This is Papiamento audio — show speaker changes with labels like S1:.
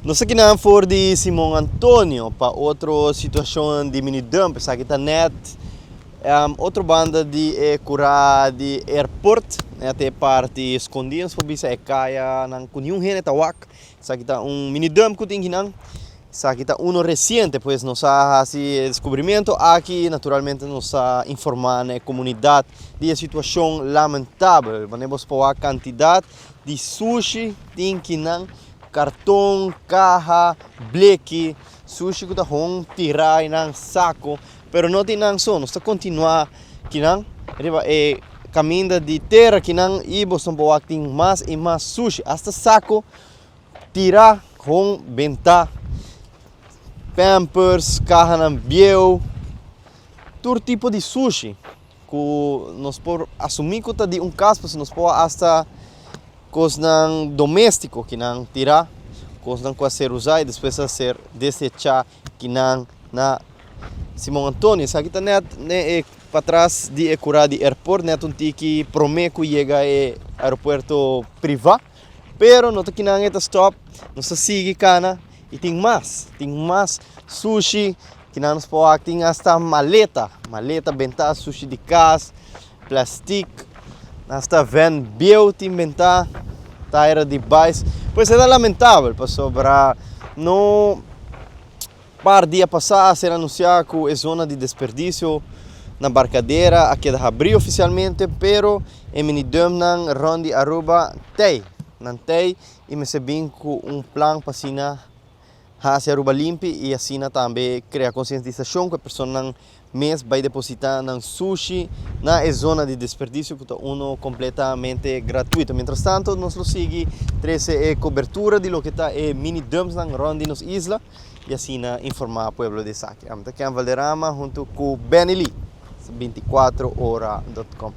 S1: Nos aki nan for di Simon Antonio pa otro situacion di mini dump. Esaki ta net otro banda di e cura di airport. Net e parti scondi nos por bisa e caya nan cu niun hende ta wak. Esaki ta un mini dump cu tin kinan. Esaki ta uno reciente, pues nos a haci e descubrimento aki. Naturalmente nos a informa na e comunidad di e situacion lamentabel. Wanneer bos por wak cantidad di sushi tin kinan. Karton, kaha, bleki, sushi ku ta hon tirá einan, sako, pero no tin nan so. Nos ta kontinuá kinan riba e kaminda di tera kinan i boso por wak tin mas i mas sushi, asta sako tirá hon bentá, pampers, kahanan bieu, tur tipo di sushi ku nos por asumí ku ta di un kas pasobra nos por asta Kosnan doméstiko ki nan tirá, kosnan ku a ser usá i despues a ser desechá ki nan na Simon Antonio. Esaki ta nèt ne e patras di e kurá di airport, nèt un tiki promé ku yega e aeropuerto privá. Pero no ta kinan e ta stòp, nos ta sigui kana i tin mas, tin mas sushi kinan nos por wak, tin asta maleta, maleta bentá, sushi di kas. Plastic, hasta ven bieu tin bentá, taira di bais. Pues e ta lamentabel pasobra no par dia pasá a ser anunsiá ku e zona di desperdisio na Barcadera a keda habrí ofisialmente, pero e minidumpnan rònt di Aruba tei, nan tei i mester bin ku un plan pa asina hasi Aruba limpi i asina tambe krea konsientisashon ku e personanan mes bai depositá nan sushi na e zona di desperdisio ku ta uno kompletamente gratuito. Mientras tanto nos lo sigui trese e kobertura di loke ta e mini dumpsnan rònt di nos isla i asina informá pueblo di esaki. Ami ta Ken Valderrama huntu ku Benny Lee, 24 ora dot com.